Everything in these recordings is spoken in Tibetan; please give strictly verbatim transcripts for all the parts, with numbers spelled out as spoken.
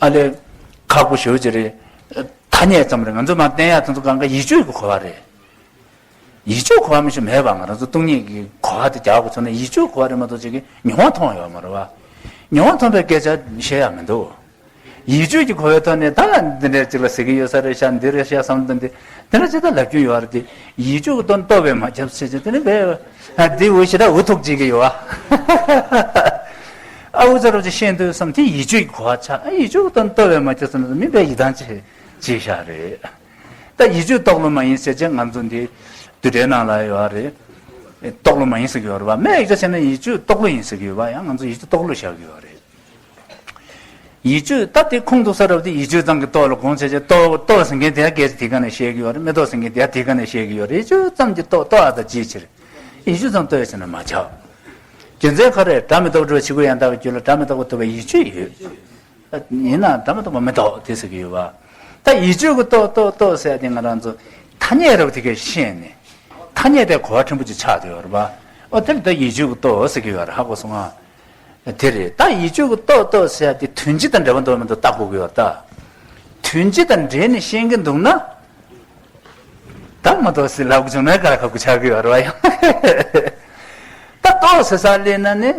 ཨ་ལས་ཁག་པོ་ཞེ་པོ་ཅིག་རེད། ཐ་སྙད་ཙམ་རེད། ང་ཚོ་མར་བསྟན་ཡག་དེ་ཚོ་གང་ག་ཡིད་དཔྱོད་ཀྱི་གོ་བ་རེད། ཡིད་དཔྱོད་གོ་བ་མི་ཞིག་མེད་པ། ང་རང་ཚོ་སྟོང་ཉིད་ཀྱི་གོ་བ་དེ་རྒྱག་དགོས་བྱུང་ན་ཡིད་དཔྱོད་གོ་བ་རེད་མ་གཏོགས་ཅིག་གིས་མྱོང་བ་མཐོང་ཡོད་མ་རེད་བ། མྱོང་བ་མཐོང་པའི་སྐད་ཆ་བཤད་ཡག་མི་འདུག་ཡིད་དཔྱོད་ཀྱི་གོ་བའི་ཐོག་ནས་ད་འདི་འདྲའི་ཅིག་ལ་ཟེར་གྱི་ཡོད་ས་རེད་ཤག་འདི་རེད་ཤག་བསམ་དོན་དེ་འདི་འདྲ་ཅིག་ད་ལབ་རྒྱུ་ཡོད་རེད་དེ། ཡིད་དཔྱོད་ཀྱི་དོན་རྟོགས་པས་མ་ཁྱབ་ཟེར་ཅིག་དེ་ནི་བས་ཨ་འདི་འུ་ཞེ་དྲག་འུ་ཐུག་བྱེད་ཀྱི་ཡོད་ཨ། ཨ་འུ་ཚ་རོགས་ཅིག་ཤེས་འདོད་བསམ་དེ་ཡིད་དཔྱོད་ཀྱི་གོ་བ་ཆགས། ཨ་ཡིད་དཔྱོད་ཀྱི་དོན་རྟོགས་པས་མ་ཁྱབ་ཟེར་ན་མི་བས་ཡིད་ཐང་ཆད་ཅིག་ཤག་རེད། ད་ཡིད་དཔྱོད་རྟོག་བློ་མ་ཡིན་ཟེར་ཅིག་ང་ཚོ་འདི་བསྡུས་གྲྭའི་ནང་ལ་ཡོད་རེད། རྟོག་བློ་མ་ཡིན་ཟེར་གྱི་ཡོད་རེད་བ། མི་ཡིག་ཆ་བྱས་ན་ཡིད་དཔྱོད་རྟོག་བློ་ཡིན་ཟེར་གྱི་ཡོད་བ། ཡང་ང་ཚོ་ཡིད་དཔྱོད་རྟོག་བློ་བཞག་གི་ཡོད་རེད། ཡིད་དཔྱོད་ད་དེ་ཁུངས་གཏུགས་ས་རབ་དེ་ཡིད་དཔྱོད་ཙམ་གྱི་རྟོག་ལ་དགོངས་བྱས་ཅིག་རྟོག་རྟོག་ཟེར་མཁན་དེ་ཡང་སྐད་ཆ་དེ་ག་ནས་བཤད་ཀྱི་ཡོད་རེད། མི་རྟོག་ཟེར་མཁན་དེ་ཡང་དེ་ག་ནས་བཤད་ཀྱི་ཡོད་རེད། ཡིད་དཔྱོད་ཙམ་གྱི་རྟོག་རྟོག་ཨ་ད་ཅིའི་ཕྱིར། ཡིད་དཔྱོད་ཙམ་རྟོག་ཡོད་ཟེར་ན་མ་ཁྱབ། རྒྱུ་མཚན་ག་རེ། སྒྲ་མི་རྟོག་སྒྲུབ་པ་ཕྱི་རྒོལ་ཡང་དག་པའི་རྒྱུད་ལ་སྒྲ་མི་རྟོག་པ་ཐོབ་པའི་ཡིད་དཔྱོད་ཡོད། ཡིན་ནའང་སྒྲ་མི་རྟོག་པ་མི་རྟོག་དེ་ཟེར་གྱི་ཡོད་པ། ད་ཡིད་དཔྱོད་ཀྱི་རྟོག་རྟོག་རྟོག་ཟེར་ཡ་དེ་ང་རང་ཚོ་ཐ་སྙད་རབ་དེ་གས་ཤེས་ནས་ཐ་སྙད་དེ་གོ་བ་ཕྲན་བུ་ཅིག་ཆགས་བསྡད་ཡོད་རེད་པ། ཨོ་དེ་ལ་ད་ཡིད་དཔྱོད་ཀྱི་རྟོག་ཟེར་གྱི་ཡོད་རེད། ཧ་གོ་སོང་ང་། དེ་རེད། ད་ཡིད་དཔྱོད་ཀྱི་རྟོག་རྟོག་ཟེར་ཡ་དེ་དོན་སྤྱི་དང་འབྲེལ་བ་འདུག་མི་འདུག་ལྟ་དགོས་ཀྱི་ཡོད་རེད་ད། དོན་སྤྱི་དང་འབྲེལ་ནས་ཤེས་ཀྱི་འདུག་ན། ད་མ་རྟོགས་ཟེར་ལབ་དགོས་བྱུང་ན་དཀའ་ལས་ཁག་པོ་ཆགས་ཀྱི་ཡོད་རེད་པ། ཡང་ད་རྟོག་ཟེར་ས་སླེབས་ན་ནི།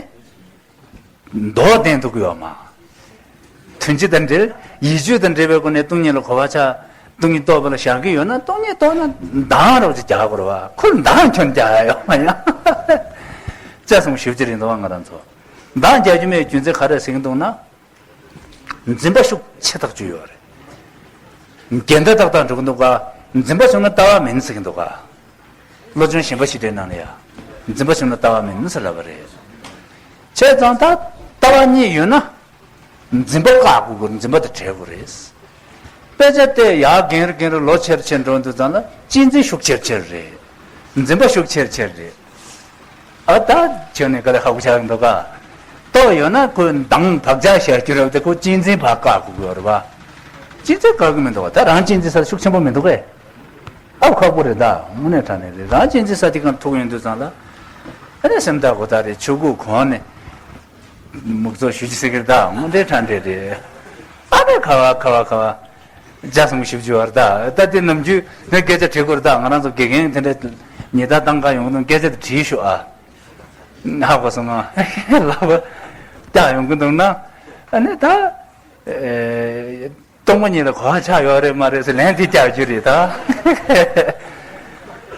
མདོ་བསྟན་ཐུབ་ཀྱི་ཡོད་མ། དོན་སྤྱི་དང་འབྲེལ། ཡིད་དཔྱོད་དང་འབྲེལ་བའི་སྒོ་ནས་སྟོང་ཉིད་ལ་གོ་བ་ཆགས། སྟོང་ཉིད་རྟོགས་པ་ལ་བཞག་གི་ཡོད་ན་སྟོང་ཉིད་རྟོགས་ན་འདང་རོགས་ཅིག་རྒྱག་དགོས་རེད་པ། ཁོ་འདང་ཁྱོན་རྒྱག་ཡ་ཡོད་མ་ཡང་། ཅག་སོང་ཞིབ་ཅིག་རེད་འདུག་པ། ང་རང་ཚོ་འདང་རྒྱག་རྒྱུ་མེད་རྒྱུ་མཚན་ག་རེ་ཟེར་གྱི་འདུག་ན། འཛིན་པ་ཤུགས་ཆེ་ཐག་ཆོད་ཡོད་རེད། འགལ་ཟླ་ཏག་ཏག་འགྲོ་གི་འདུག་ག་འཛིན་པ་བྱུང་ན་ལྟ་བ་མིན་ཟེར་གྱི་འདུག་ག་བློ་སྦྱོང་ཞེན་པ་ཞི་བདེའི་ནང་ལ་ཡ། འཛིན་པ་བྱུང་ན་ལྟ་བ་མིན་ཟེར་ལབ་པ་རེད། བྱས་ཙང་ད་ལྟ་བ་གཉིས་ཡོད་ན། འཛིན་པ་བཀག་དགོས་ཀྱི་རེད། འཛིན་པ་དེ་བྲལ་དགོས་རེད། དཔེ་ཆ་བལྟས་ཡར་རྒན་རེ་རྒན་རེ་ལོ་ཆེར་ཆེར་འགྲོ་འདུག་ཙང་ལ་གཅེས་འཛིན་ཤུགས་ཆེར་ཆེར་རེད། འཛིན་པ་ཤུགས་ཆེར་ཆེར་རེད། ཨ་ད་ཁྱོད་ནི་དཀའ་ལས་ཁག་པོ་ཆགས་ཀྱི་འདུག་ག་རྟོགས་ཡོད་ན་ཁོས་འདང་བག་ཆགས་བཞག་རྒྱུ་རེད་དེ་ཁོ་གཅེས་འཛིན་ཕར་བཀག་དགོས་ཀྱི་ཡོད་རེད་པ། གཅེས་འཛིན་བཀག་གི་མི་འདུག་ག་ད་རང་གཅེས་འཛིན་ས་ཤུགས་ཆེན་པོ་མི་འདུག་གས། ཨ་ཁག་པོ་རེད་ད། དངོས་གནས་དྲང་གནས་རེད། རང་གཅེས་འཛིན་ས་དེ་གང་ཐུག་ཡོང་དུས་ཙང་ལ། ཨ་ནི་སེམས་ཐག་གོ་ཐག་རེད། ཆུ་ཁུག་གོང་ནས་མུག་ཚོ་ཞུ་རྒྱུ་ཟེར་གི་རེད་ད། དངོས་འབྲེལ་དྲང་འབྲེལ་རེད། ཨ་ནི་ཁ་བ་ཁ་བ་ཁ་བ། ཇ་སོང་ཞིབ་འཇུག་བར་ད། ད་དེ་ནམ་རྒྱུན་ནས་སྐད་ཆ་དྲི་དགོས་རེད་ད། ང་རང་ཚོ་དགེ་རྒན་དེ་འདྲ་ཉེས་རྡུང་བཏང་ག་ཡོང་གི་འདུག་སྐད་ཆ་དེ་དྲིས་ཤོག་ཨ། ཧ་གོ་སོང་ང་། ལག་པ་བཀྱག་ཡོང་གི་འདུག་ན། ཨ་ནི་ད། ཨེ། སྟོང་པ་ཉིད་ལ་གོ་བ་ཆགས་ཡོད་རེད་མ་རེད་ཟེར་ལན་དེ་རྒྱག་རྒྱུ་རེད་ད།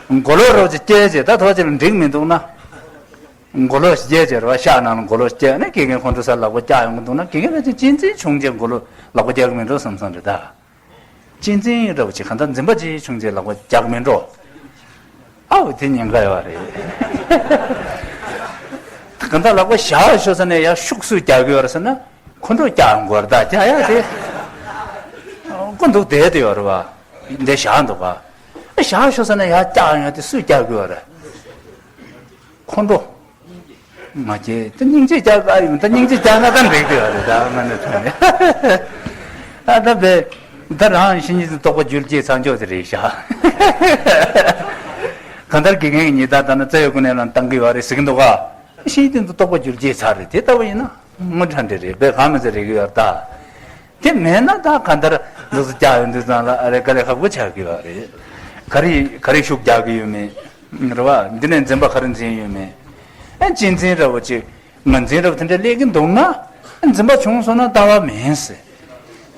མགོ་ལོག་རོགས་ཀྱིས་སྐྱེལ་བྱས་ད་ཐོག་ཅིག་ལ་འགྲིག་མི་འདུག་ན། མགོ་ལོག་སྐྱེལ་བྱས་རེད་བ། ཤག་ནང་ལ་མགོ་ལོག་སྐྱེལ་ནས་དགེ་རྒན་ཁོང་ཁྲོ་ཟ་ལག་པ་བཀྱག་ཡོང་གི་འདུག་ན། དགེ་རྒན་ཕལ་ཆེར་གཅེས་འཛིན་བྱུང་རྗེས་མགོ་ལོག་ལག་པ་རྒྱག་གི་མིན་འགྲོ་བསམ་བསམ་རེད་ད། གཅེས་འཛིན་འདྲ་བོ་ཅིག་གང་ལྟར་འཛིན་པ་ཅིག་བྱུང་རྗེས་ལག་པ་རྒྱག་མིན་འགྲོ། ཨའོ་དེ་ཉེན་ཁ་ཡོད་རེད། གང་ལྟར་ལག་པ་བཞག་ཤོག་ཟེར་ནས་ཡར་ཤུགས་སུ་རྒྱག་གི་ཡོད་རེད་ཟེར་ན། ཁོང་ཁྲོ་རྒྱག་དགོས་རེད་ད། རྒྱག་ཡ་དེ། ཀུན་ཏུ་བསྡད་དེ་ཡོད་རེད་བ། འདི་བཞག་འདུག་ག་བཞག་ཤོག་ཟེར་ན་ཡར་རྒྱག་ཡོང་དེ་སུས་རྒྱག་དགོས་རེད། ཁོང་ཁྲོ། མ་སྐྱེས་ད་སྙིང་རྗེ་རྒྱག་ག་ཡོང་ད་སྙིང་རྗེ་རྒྱག་ན་ད་འགྲིག་དེ་ཡོད་རེད་ད། ང་ནི་ཐོན་ནས་ཨ་ད་བས་ད་རང་བཞིན་གྱིས་རྟོག་པ་འགྱུར་སྐྱེས་ཚར་འཇོག་དེ་རེད་ཤག་གང་ལྟར་དགེ་རྒན་གྱི་ཉེས་རྡུང་བཏང་ན་རྩ་བའི་ཀུན་ནས་ལ་བཏང་གི་ཡོད་རེད་ཟེར་གྱི་འདུག་ག་བཞིན་གྱིས་རྟོག་པ་འགྱུར་སྐྱེས་ཚར་རེད། དེ་ལྟ་བུ་ཡིན་ན། དངོས་དྲང་འདྲ་རེད། དཔེ་གང་མི་ཚེ་རེ་གི་ཡོད་ད། དེ་མེད་ན་ད་ག་འདར་འདུག་སེ་རྒྱག་ཡོང་དུས་ཙང་ལ་ཨ་རེ་དཀའ་ལས་ཁག་པོ་ཆགས་ཀྱི་ཡོད་རེད། ག་རེ་ག་རེ་ཤུགས་རྒྱག་གི་ཡོད་མེད། རེད་བ། འདི་ནས་འཛིན་པ་ག་རེ་འཛིན་ཡོད་མེད། ཨ་གཅེས་འཛིན་འདྲ་བོ་ཅིག་ངར་འཛིན་འདྲ་བོ་དེ་འདྲ་སླེབས་ཀྱི་འདུག་ན། འཛིན་པ་བྱུང་སོང་ན་ལྟ་བ་མིན་ཟེར།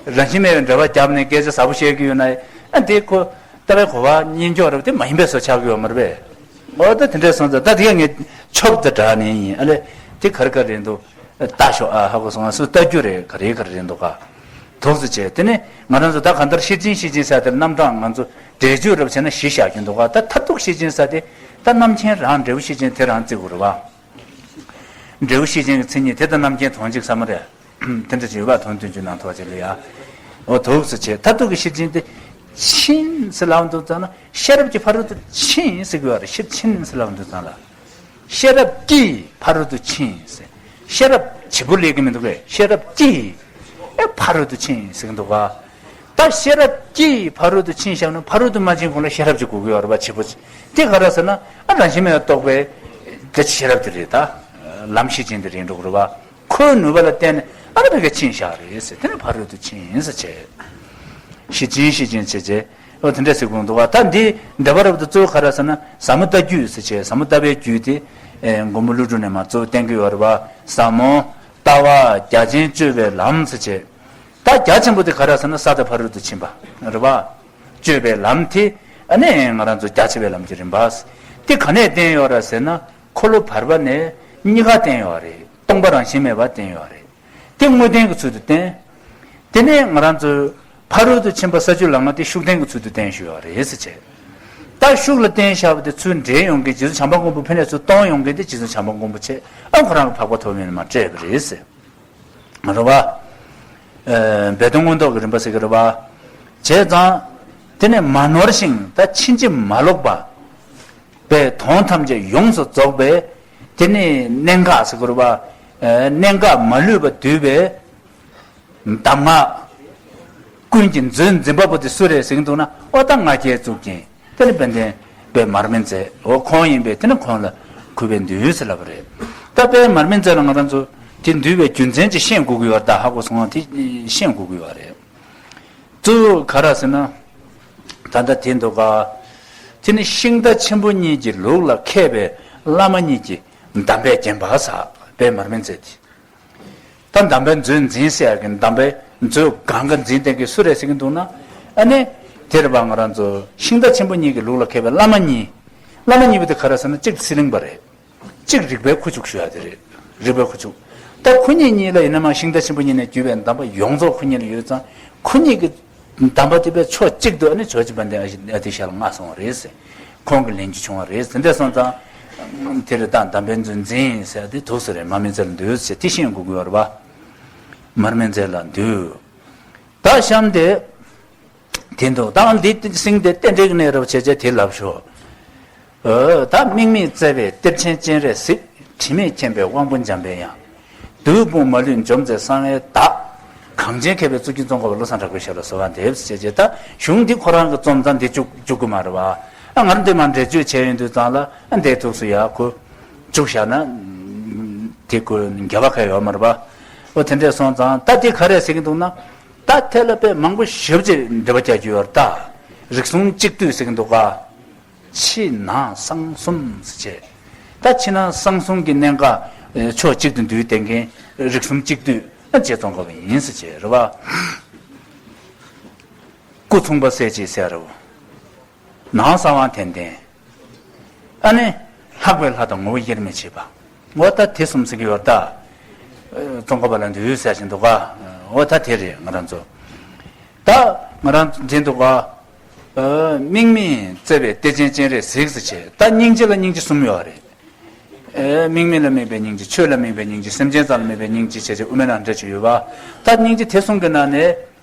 རང་བཞིན་མེད་པའི་འགྲེལ་པ་བརྒྱབ་ནས་སྐད་ཆ་ཟབ་པོ་བཤད་ཀྱི་ཡོད་ན། ཨ་འདི་ཁོ། ལྟ་བའི་གོ་བ་གཉིས་འཇོག་རབ་དེ་མ་ཡིན་པའི་བཟོ་ཆགས་ཀྱི་ཡོད་མ་རེད་པས། འོ་ད་དེ་འདྲས་སོང་ཙང་ད་དེ་ཡང་ངས་ཆོབ་ཙེ་དྲག་ནས་ཡིན། ཨ་ལས་དེ་ག་རེ་ག་རེ་རེད་འདུག་ལྟ་ཤོག་ཨ་ཧ་གོ་སོང་། ང་སུ་ལྟ་རྒྱུ་རེད། ག་རེ་ག་རེ་རེད་འདུག་ག་དོགས་སུ་བྱས། དེ་ནས་ང་རང་ཚོ་ད་གང་ལྟར་ཤེར་ཕྱིན་ཤེར་ཕྱིན་ཟེར་དེར་རྣམ་གྲངས་ང་ཚོ་འགྲེལ་བརྗོད་རབ་བྱས་ན་བཞི་བཞག་རྒྱུ་འདུག་ག་ད་མཐར་ཐུག་ཤེར་ཕྱིན་ཟེར་དེ་ད་རྣམ་མཁྱེན་རང་འབྲས་བུ་ཤེར་ཕྱིན་དེ་རང་བརྩི་དགོས་རེད་བ། འབྲས་བུ་ཤེར་ཕྱིན་གྱི་མཚན་ཉིད་དེ་དང་རྣམ་མཁྱེན་དོན་གཅིག་ས་མ་རེད། དེ་འདྲ་ཅིག་ཡོད་པ། དོན་བསྟན་བཅོས་ནང་ཐོག་ཅིག་ལ་ཡ། འོ་དོགས་སུ་བྱས། མཐར་ཐུག་གི་ཤེར་ཕྱིན་དེ་ཕྱིན་ཟེར་ལབ་འདུག་ཙང་ན་ཤེས་རབ་ཀྱི་ཕ་རོལ་ཏུ་ཕྱིན་ཟེར་གྱི་ཡོད་རེད། ཤེར་ཕྱིན་ཟེར་ལབ་འདུག་ཙང་ལ། ཤེས་རབ་ཀྱི་ཕ་རོལ་ཏུ་ཕྱིན་ཟེར། ཤེས་རབ་བྱེད་པོ་སླེབས་ཀྱི་མི་འདུག་གས། ཤེས་རབ་ཀྱི་ཨེ་ཕ་རོལ་ཏུ་ཕྱིན་ཟེར་གྱི་འདུག་ག་ད་ཤེས་རབ་ཀྱིས་ཕ་རོལ་ཏུ་ཕྱིན་བཞག་ན་ཕ་རོལ་ཏུ་མ་ཕྱིན་གོང་ལ་ཤེས་རབ་ཅིག་དགོས་ཀྱི་ཡོད་རེད་པ། བྱེད་པོ་ཅིག་དེ་ག་རེ་ཟེར་ན་ཨ་རང་བཞིན་མེད་པར་རྟོགས་པའི་དེ་ཤེས་རབ་དེ་རེད་ད། ལམ་ཤེར་ཕྱིན་དེ་རེད་འགྲོ་གི་རེད་པ། ཁོའི་ནུས་པ་ལ་བརྟེན་ནས་ ཨ་ནི་བོད་སྐད་ཕྱིན་བཞག་རེད་ཟེར། དེ་ནི་ཕ་རོལ་ཏུ་ཕྱིན་ཟེར་བྱས། ཤེར་ཕྱིན་ཤེར་ཕྱིན་བྱས་བྱས། ཨོ་དེ་འདྲ་ཟེར་དགོས་འདུག་བ། ད་འདི་འདི་བར་རབ་ཏུ་གཙོ་བོ་ག་རེ་ཟེར་ན་ཟབ་མོ་ལྟ་བརྒྱུད་ཟེར་བྱས། ཟབ་མོ་ལྟ་བའི་རྒྱུད་དེ་ཨེ་མགོན་པོ་ཀླུ་སྒྲུབ་ནས་མར་གཙོ་བོ་བསྟན་གྱི་ཡོད་རེད་བ། ཟབ་མོ་ལྟ་བ་རྒྱ་ཆེན་སྤྱོད་པའི་ལམ་ཟེར་བྱས། ད་རྒྱ་ཆེན་པོ་དེ་ག་རེ་ཟེར་ན་ས་དང་ཕ་རོལ་ཏུ་ཕྱིན་པ་རེད་བ། སྤྱོད་པའི་ལམ་དེ་ཨ་ནི་ང་རང་ཚོ་རྒྱ་ཆེ་བའི་ལམ་གྱི་རིམ་པ། དེ་ག་ནས་བསྟན་ཡོད་རེད་ཟེར་ན་འཁོར་ལོ་བར་པ་ནས་གཉིས་ཀ་བསྟན་ཡོད་རེད། སྟོང་པ་རང་བཞིན་མེད་པ་བསྟན་ཡོད་རེད། དེ་དངོས་བསྟན་གྱི་ཚུལ་དུ་བསྟན། དེ་ནས་ང་རང་ཚོའི་ཕ་རོལ་ཏུ་ཕྱིན་པ་ས་བཅུ་ལམ་ལྔ་དེ་ཤུགས་བསྟན་གྱི་ཚུལ་དུ་བསྟན་བཞག་ཡོད་རེད་ཟེར་བྱས། ད་ཤུགས་ལ་བསྟན་བཞག་པ་དེ་ཚུར་འདྲེན་ཡོང་མཁན་རྗེ་བཙུན་བྱམས་པ་མགོན་པོ་ཕ་ནས་ཚུར་གཏོང་ཡོང་མཁན་དེ་རྗེ་བཙུན་བྱམས་པ་མགོན་པོ་ཆེ་ཨ་ཁོ་རང་གི་འཕགས་པ་ཐོབ་ཡོན་མར་སྤྲད་པ་རེད་ཟེར། རེད་བ། ཨེ་སྦས་དོན་མངོན་རྟོགས་ཀྱི་རིམ་པ་ཟེར་གྱི་རེད་བ། བྱས་ཙང་། དེ་ནས་མ་ནོར་ཞིང་ད་ཕྱིན་ཅི་མ་ལོག་པ། པའི་དོན་ཐམས་ཅད་ཡོངས་སུ་རྫོགས་པའི། དེ་ནི་གནད་འགག་ཟེར་དགོས་རེད་བ། ཨེ་གནད་འགག་མ་ལུས་པ་འདུས་པའི། གདམས་ངག་ཀུན་གྱི་མཛོད་འཛིན་པ་པོ་དེ་སུ་རེད་ཟེར་གྱི་འདུག་ན་ཨོ་ད་ང་རྒྱལ་གཙུག་རྒྱན། དེ་ནི་དཔལ་ལྡན་པའི་མར་མེ་མཛད། འོ་ཁོང་ཡིན་པས་དེ་ནི་ཁོང་ལ་གུས་པས་འདུད་ཟེར་ལབ་པ་རེད། ད་དཔལ་མར་མེ་མཛད་ལ་ང་རང་ཚོ་དེ་འདུད་པའི་རྒྱུ་མཚན་ཅིག་ཤེས་དགོས་ཀྱི་ཡོད་རེད། ད་ཧ་གོ་སོང་ང་དེ་ཤེས་དགོས་ཀྱི་ཡོད་རེད། གཙོ་བོ་ག་རེ་ཟེར་ན། ད་ལྟ་དེ་འདུག་ག་དེ་ནི་ཤིང་རྟ་ཆེན་པོ་གཉིས་ཀྱི་ལུགས་ལ་མཁས་པའི་བླ་མ་གཉིས་ཀྱིས་གདམས་པས་བརྒྱན་པ་ཟེར་དཔལ་མར་མེ་མཛད་དེ། ད་གདམས་པའི་མཛོད་འཛིན་ཟེར་ཡག་གི་གདམས་པའི་མཛོད་སྒང་ག་འཛིན་བསྡད་མཁན་སུ་རེད་ཟེར་གྱི་འདུག་ན། ཨ་ནི། དེ་རེད་པ། ང་རང་ཚོ་ཤིང་རྟ་ཆེན་པོ་གཉིས་ཀྱི་ལུགས་ལ་མཁས་པའི་བླ་མ་གཉིས། བླ་མ་གཉིས་པོ་དེ་ག་རེ་ཟེར་ན་གཅིག་ཚེ་རིང་པ་རེད། གཅིག་རིག་པའི་ཁུ་བྱུག་ཞུ་ཡག་དེ་རེད། རིག་པའི་ཁུ་བྱུག་ད་ཁོ་གཉིས་གཉིས་ལ་ཡིན་ན་མ་ཤིང་རྟ་ཆེན་པོ་གཉིས་ནས་བརྒྱུད་པའི་གདམས་པ་ཡོངས་རྫོགས་ཁོ་གཉིས་ལ་ཡོད་ཙང་ཁོ་གཉིས་ཀྱི་གདམས་པ་དེ་པའི་ཕྱོགས་གཅིག་ཏུ་ཨ་ནི་ཇོ་བོ་རྗེ་དཔལ་ལྡན་ཨ་ཏི་ཤ་ལ་མངའ་སོང་བ་རེད་ཟེར། ཁོང་གི་ལེན་རྒྱུ་བྱུང་བ་རེད་ཟེར། དེ་འདྲ་སོང་ཙང་། དེ་རེད། ད་གདམས་པའི་མཛོད་འཛིན་ཟེར་དེ་ཐུགས་སུ་རེད། མར་མེ་མཛད་ལ་འདུད་ཟེར་དེ་ཤེས་དགོས་ཀྱི་ཡོད་རེད་པ། མར་མེ་མཛད་ལ་འདུད། ད་གཤམ་དེ། དེ་འདུག་ད་འདི་སེང་དེ་རྟེན་འབྲེལ་གྱི་གནས་རབ་བྱས་བྱས་དེ་ལབ་ཤོག་ཨོ་ད་དམིགས་མེད་བརྩེ་བའི་གཏེར་ཆེན་སྤྱན་རས་གཟིགས། དྲི་མེད་མཁྱེན་པའི་དབང་པོ་འཇམ་པའི་དབྱངས། བདུད་དཔུང་མ་ལུས་འཇོམས་མཛད་གསང་བའི་བདག་གངས་ཅན་མཁས་པའི་གཙུག་རྒྱན་ཙོང་ཁ་པ་བློ་བཟང་གྲགས་པའི་ཞབས་ལ་གསོལ་བ་འདེབས་ཟེར་བྱས་བྱས། ད་གཞུང་འདི་ཁོ་རང་གི་རྩོམ་ཙང་འདི་བཅུག་བཅུག་གི་མ་རེད་བ། ཨ་ང་རང་འདི་མར་འགྲེལ་བརྗོད་བྱས་ཡོང་དུས་ཙང་ལ་ཨ་འདིའི་ཐུགས་སུ་ཡ་ཁོ་བཅུག་བཞག་ན་དེ་ཁོ་འགལ་བ་ག་ཡོད་མ་རེད་བ། ཨོ་དེ་འདྲས་སོང་ཙང་ད་དེ་ག་རེ་ཟེར་གྱི་འདུག་ན། ད་དེ་ལ་དཔེ་མང་པོ་ཞེ་པོ་ཅིག་འགྲེལ་པ་རྒྱག་རྒྱུ་ཡོད་རེད་ད། རིགས་གསུམ་གཅིག་བསྡུས་ཟེར་གྱི་འདུག་ག་ཕྱི་ནང་གསང་གསུམ་ཟེར་བྱས། ད་ཕྱི་ནང་གསང་གསུམ་གྱི་གནད་འགག་ཕྱོགས་གཅིག་ཏུ་འདུས་བསྡད་མཁན་རིགས་གསུམ་གཅིག་བསྡུས་ཨ་རྗེ་ཙོང་ཁ་པ་ཡིན་ཟེར་བྱས་རེད་བ། སྐུ་མཚུངས་པ་གསལ་བྱེད་གསལ་རབ། ནང་གསང་བ་དན་ལྡན། ཨ་ནི། ལྷག་པའི་ལྷ་དང་ངོ་བོ་དབྱེར་མི་ཕྱེད་པ། འོ་ད་དེ་གསུམ་ཟེར་གྱི་ཡོད་ད། ཙོང་ཁ་པ་ལ་འདུས་ཟེར་བཞིན་འདུག་ག་འོ་ད་དེ་རེད་ང་རང་ཚོ། ད་ང་རང་ཚོ་འདི་འདུག་ག་དམིགས་མེད་བརྩེ་བའི་གཏེར་ཆེན་སྤྱན་རས་གཟིགས་ཟེར་བྱས། ད་སྙིང་རྗེ་ལ་སྙིང་རྗེ་གསུམ་ཡོད་རེད། དམིགས་མེད་ལ་དམིགས་པའི་སྙིང་རྗེ། ཆོས་ལ་དམིགས་པའི་སྙིང་རྗེ། སེམས་ཅན་ཙམ་ལ་དམིགས་པའི་སྙིང་རྗེ་བྱས་བྱས་དབུ་མའི་ནང་འདྲ་ཅིག་ཡོད་པ། ད་སྙིང་རྗེ་དེ་གསུམ་གྱི་ནང་ནས།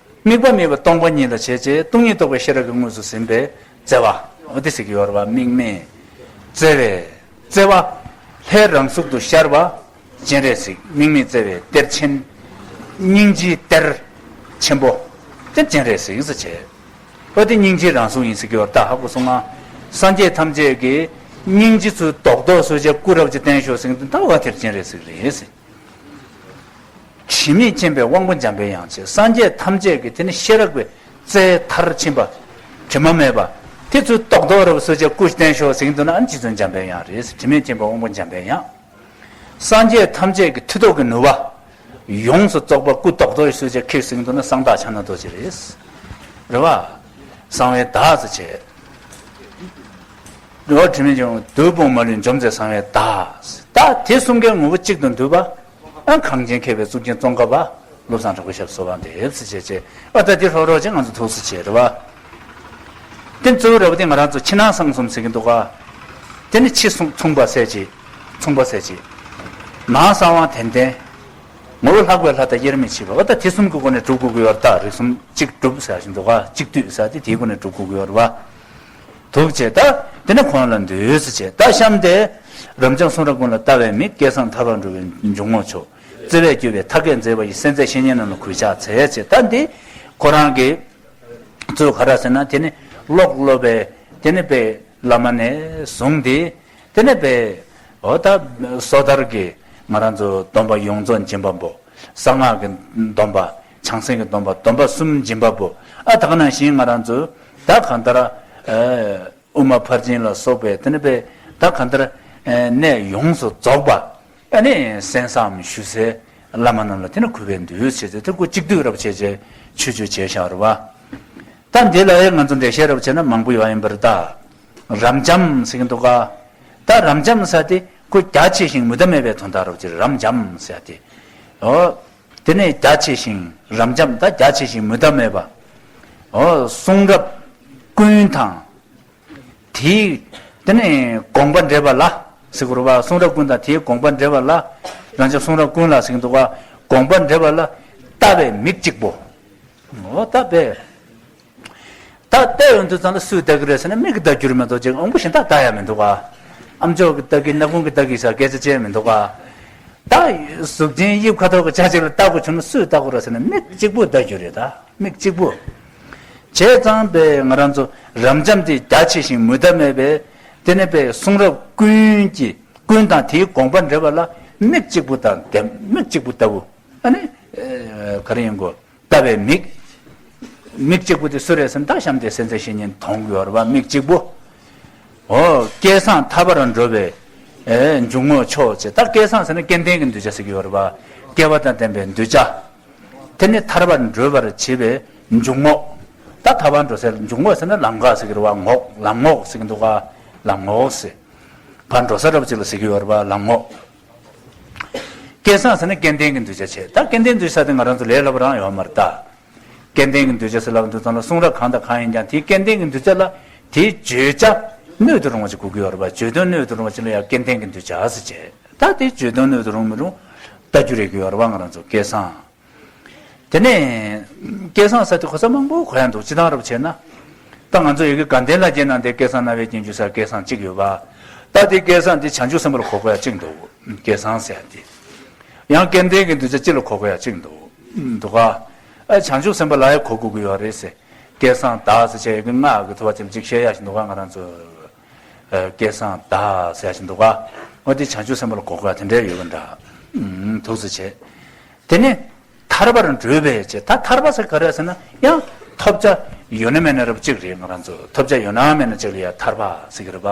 དམིགས་པ་མེད་པ་སྟོང་པ་ཉིད་ལ་བྱས་བྱས་སྟོང་ཉིད་རྟོགས་པའི་ཤེས་རབ་ཀྱིས་དངོས་སུ་ཟིན་པའི་བརྩེ་བ། འོ་དེ་ཟེར་གྱི་ཡོད་རེད་བ། དམིགས་མེད་བརྩེ་བའི་བརྩེ་བ། ལྷའི་རང་གཟུགས་སུ་ཤར་བ། སྤྱན་རས་གཟིགས། དམིགས་མེད་བརྩེ་བའི་གཏེར་ཆེན། སྙིང་རྗེའི་གཏེར་ཆེན་པོ། དེ་སྤྱན་རས་གཟིགས་སུ་བྱས། འོ་དེ་སྙིང་རྗེའི་རང་གཟུགས་ཡིན་ཟེར་གྱི་ཡོད་རེད་ད། ཧ་གོ་སོང་ང་། སངས་རྒྱས་ཐམས་ཅད་ཀྱི་སྙིང་རྗེ་ཚུལ་རྡོག་རྡོག་བཟོས་བྱས་སྐུ་རབ་ཅིག་བསྟན་ཤོག་ཟེར་གྱི་འདུག་ད་འོ་དེར་སྤྱན་རས་གཟིགས་རེད་ཟེར། དྲི་མེད་མཁྱེན་པའི་དབང་པོ་འཇམ་པའི་དབྱངས་ཅེས། སངས་རྒྱས་ཐམས་ཅད་ཀྱི་དེ་ནི་ཤེས་རབ་ཀྱི་རྩལ་མཐར་ཕྱིན་པ། དྲི་མ་མེད་པ། དེ་ཚུལ་རྡོག་རྡོག་རབ་བཟོས་བྱས་སྐུ་བསྟན་ཤོག་ཟེར་གྱི་འདུག་ན་ཨ་ནི་རྗེ་བཙུན་འཇམ་པའི་དབྱངས་རེད། དྲི་མེད་མཁྱེན་པའི་དབང་པོ་འཇམ་པའི་དབྱངས། སངས་རྒྱས་ཐམས་ཅད་ཀྱི་མཐུ་སྟོབས་ཀྱི་ནུས་པ། ཡོངས་སུ་རྫོགས་པ་སྐུ་རྡོག་རྡོག་བཟོས་བྱས་ཁྱེར་ཟེར་གྱི་འདུག་ན་གསང་བདག་ཕྱག་ན་རྡོ་རྗེ་རེད། རེད་བ། གསང་བའི་བདག་ཟེར་བྱས། རེད་བ། དྲི་མེད་ཀྱང་བདུད་དཔུང་མ་ལུས་འཇོམས་མཛད་གསང་བའི་བདག་ད་དེ་གསུམ་ཀའི་ངོ་བོ་གཅིག་ཏུ་འདུས་པ། ཨ་གངས་ཅན་མཁས་པའི་གཙུག་རྒྱན་ཙོང་ཁ་པ། བློ་བཟང་གྲགས་པའི་ཞབས་སུ་གསོལ་བ་འདེབས་ཟེར་བྱས་བྱས། ཨ་ད་འདི་ལྷོག་རོགས་ཅིག་ང་ཚོ་ཐུགས་སུ་ཆེ་རེད་བ། དེ་གཙོ་བོ་རེད་བ། དེ་ང་རང་ཚོ་ཕྱི་ནང་གསང་གསུམ་ཟེར་གྱི་འདུག་ག་དེ་ནི་ཕྱི་གསུང་མཚུངས་པ་གསལ་བྱེད། མཚུངས་པ་གསལ་བྱེད། ནང་གསང་བ་དན་ལྡན། ངོ་བོ་ལྷག་པའི་ལྷ་དང་དབྱེར་མི་ཕྱེད་པ། འོ་ད་དེ་གསུམ་གྱི་སྒོ་ནས་སྒྲུབ་དགོས་ཀྱི་ཡོད་རེད་ད། རིགས་གསུམ་གཅིག་སྒྲུབ་ཟེར་བཞིན་འདུག་ག་གཅིག་བསྡུས་ཟེར་དེ་དེའི་སྒོ་ནས་སྒྲུབ་དགོས་ཀྱི་ཡོད་རེད་བ། ཐུགས་རྗེ་ཆེ། ད་དེ་ནས་ཁོང་ལ་འདུད་ཟེར་བྱས། ད་གཤམ་དེ་རབ་འབྱམས་གསུང་རབ་ཀུན་ལ་ལྟ་བའི་མིག་སྐལ་བཟང་ཐར་པར་འགྲོ་བའི་འཇུག་ངོགས་མཆོག་བརྩེ་བས་བསྐྱོད་པའི་མཐའ་བརྒལ་མཛད་པ་ཡི། གསན་མཛད་བཤེས་གཉེན་རྣམས་ལ་གུས་ཕྱག་འཚལ་ཟེར། ད་འདི་ཁོ་རང་གི་གཙོ་བོ་ག་རེ་ཟེར་ན་དེ་ནི་ཀློག་སློབ་པའི་དེ་ནི་པའི་བླ་མ་ནས་བཟུང་སྟེ་དེ་ནི་པའི་འོ་ད་སོ་ཐར་གྱི་ང་རང་ཚོ་སྡོམ་པ་ཡོངས་རྫོགས་སྦྱིན་པ་པོ། གསང་སྔགས་ཀྱི་སྡོམ་པ། བྱང་སེམས་ཀྱི་སྡོམ་པ། སྡོམ་པ་གསུམ་སྦྱིན་པ་པོ། ཨ་ད་ག་ནང་བཞིན་ང་རང་ཚོ་ད་གང་ལྟར་ཨ་དབུ་མ་ཕར་ཕྱིན་ལ་སོགས་པའི་དེ་ནི་པའི་ད་གང་ལྟར་ཨ་གནས་ཡོངས་སུ་རྫོགས་པ། ཨ་ནི་གསན་བསམ་ཞུ་སའི་བླ་མ་རྣམས་ལ་དེ་ནི་གུས་པས་འདུད་ཟེར་ཏེ་དེ་ཀོ་གཅིག་བསྡུས་རབ་བྱས་བྱས་ཆོས་སྤྱོད་བྱས་བཞག་རེད་བ། ད་འདི་ལ་ཡང་ང་ཚོ་འགྲེལ་བཤད་རབ་བྱས་ན་མང་པོ་ཡོད་ཡིན་པར་ད། རབ་འབྱམས་ཟེར་གྱི་འདུག་ག་ད་རབ་འབྱམས་ཟེར་དེ་ཁོ་རྒྱ་ཆེ་ཞིང་མུ་མཐའ་མེད་པའི་དོན་དག་རབ་ཅེས་རབ་འབྱམས་ཟེར་དེ། ཨོ། དེ་ནས་རྒྱ་ཆེ་ཞིང་རབ་འབྱམས་ད་རྒྱ་ཆེ་ཞིང་མུ་མཐའ་མེད་པ། ཨོ་གསུང་རབ་ཀུན་དང་། དེའི་དེ་ནས་དགོངས་པ་འགྲེལ་པ་ལ་ཟེར་དགོས་རེད་བ། གསུང་རབ་ཀུན་དང་དེའི་དགོངས་པ་འགྲེལ་པ་ལ། རང་ཅག་གསུང་རབ་ཀུན་ལ་ཟེར་གྱི་འདུག་ག་དགོངས་པ་འགྲེལ་པ་ལ་ལྟ་བའི་མིག་གཅིག་པོ། ཨོ་ལྟ་བའི། ད་ལྟ་ཡོང་དུས་ཙང་ལ་སུས་ལྟ་གི་རེད་ཟེར་ན་མིག་གིས་ལྟ་རྒྱུ་རེད་མ་གཏོགས་ཅིག་དབང་པོ་གཞན་དག་ལྟ་ཡ་མི་འདུག་ག་ཨམ་ཅོག་གིས་ལྟ་གི་སྣ་ཁུང་གིས་ལྟ་གི་ཟེར་སྐད་ཆ་ཅི་ཡང་མི་འདུག་ག་ད་གཟུགས་ཅན་དབྱིབས་ཁ་དོག་གི་ཆ་གཅིག་ལ་ལྟ་དགོས་བྱུང་ན་སུས་ལྟ་དགོས་རེད་ཟེར་ན་མིག་གཅིག་པུས་ལྟ་རྒྱུ་རེད་ད། མིག་གཅིག་པུ། བྱས་ཙང་པས་ང་རང་ཚོ་རབ་འབྱམས་དེ་རྒྱ་ཆེ་ཞིང་མུ་མཐའ་མེད་པས་དེ་ནས་པས་གསུང་རབ་ཀུན་གྱི་ཀུན་དང་དེའི་དགོངས་པ་འགྲེལ་པ་ལ་མིག་གཅིག་པུ་དང་ལྡན་མིག་གཅིག་པུ་ལྟ་བུ། ཨ་ནི་ག་རེ་ཡིན་གོ་ལྟ་བའི་མིག་མིག་གཅིག་པུ་དེ་སུ་རེད་ཟེར་ན་ད་གཤམ་དེ་སེམས་ཙམ་བཤེས་གཉེན་མཐོང་གི་ཡོད་རེད་བ། མིག་གཅིག་པུ། འོ་སྐལ་བཟང་ཐར་པར་འགྲོ་བའི་ཨེ་འཇུག་ངོགས་མཆོག་ཅེས། ད་སྐལ་བཟང་ཟེར་ན་སྐལ་ལྡན་གྱི་གདུལ་བྱ་ཟེར་གྱི་ཡོད་རེད་བ། སྐལ་བ་དང་ལྡན་པའི་གདུལ་བྱ། དེ་ནི་ཐར་པར་འགྲོ་བར་བྱེད་པའི་འཇུག་ངོགས། ད་ཐར་པར་འགྲོ་སའི་འཇུག་ངོགས་ཟེར་ན་ལམ་ཁ་ཟེར་གྱི་རེད་བ། ངོགས་ལམ་ངོགས་ཟེར་གྱི་འདུག་ག་ལམ་ངོགས་ཟེར། ཕར་འགྲོ་ས་རབ་ཅིག་ལ་ཟེར་གྱི་ཡོད་རེད་བ། ལམ་ངོགས། སྐལ་བཟང་ཟེར་ན་སྐལ་ལྡན་གྱི་གདུལ་བྱ་བྱས། ད་སྐལ་ལྡན་གདུལ་བྱ་དེ་ང་རང་ཚོ་ལས་སླ་པོ་རང་ཡོད་མ་རེད་ད། སྐལ་ལྡན་གྱི་གདུལ་བྱ་ཟེར་ལབ་དུས་ཙམ་ལ་གསུང་རབ་གང་དང་གང་ཡིན་ཀྱང་དེའི་སྐལ་ལྡན་གྱི་གདུལ་བྱ་ལ་དེའི་བརྗོད་བྱ་སྣོད་དུ་རུང་བ་ཅིག་དགོས་ཀྱི་ཡོད་རེད་བ། བརྗོད་དོན་སྣོད་དུ་རུང་བ་ཅིག་ལ་ཡང་སྐལ་ལྡན་གྱི་གདུལ་བྱ་ཟེར་བྱས། ད་དེའི་བརྗོད་དོན་སྣོད་དུ་རུང་མི་རུང་ལྟ་རྒྱུ་རེད་ཀྱི་ཡོད་རེད་བ། ང་རང་ཚོ་སྐལ་བཟང་། དེ་ནས་སྐལ་བཟང་ཟེར་དེ་གོ་ས་མང་པོ་གོ་ཡ་འདུག་སྤྱིར་བཏང་རབ་བྱས་ན། ད་ང་ཚོ་ཡི་གེ་དགའ་ལྡན་ལ་སྦྱར་ན་དེ་སྐལ་བཟང་རྣ་བའི་སྙན་བརྒྱུད་ཟེར་སྐལ་བཟང་གཅིག་ཡོད་པ། ད་དེ་སྐལ་བཟང་དེ་བྱང་ཆུབ་སེམས་དཔའ་ལ་གོ་དགོས་ཡ་གཅིག་འདུག་སྐལ་བཟང་ཟེར་ཡ་དེ། ཡང་སྐལ་ལྡན་གྱི་གདུལ་བྱ་སྤྱི་ལ་གོ་དགོས་ཡ་གཅིག་འདུག་འདུག་ག་ཨ་བྱང་ཆུབ་སེམས་དཔའ་ལ་ཡ་གོ་དགོས་ཀྱི་ཡོད་རེད་ཟེར། སྐལ་བཟང་བདག་ཟེར་བྱས་ཡི་གེ་སྔགས་ཀྱི་ཐོག་ཅིག་ཅིག་བཤད་ཡ་ཞིག་འདུག་ག་ང་རང་ཚོ། ཨ་སྐལ་བཟང་བདག་ཟེར་ཡ་ཞིག་འདུག་ག་འོ་དེ་བྱང་ཆུབ་སེམས་དཔའ་ལ་གོ་དགོས་ཡ་དེ་འདྲ་ཡོད་པ་འདྲ། ཨུམ་ཐུགས་སུ་ཆེ། དེ་ནས་ཐར་པར་འགྲོ་བའི་ཆེད། ད་ཐར་པ་ཟེར་ག་རེ་ཟེར་ན་ཡང་ཐོབ་བྱ་ཡོད་ན་མེད་ན་རབ་གཅིག་རེད། ང་རང་ཚོ་ཐོབ་བྱ་ཡོད་ན་མེད་ན་གཅིག་ལ་ཡ་ཐར་པ་ཟེར་གི་རེད་པ།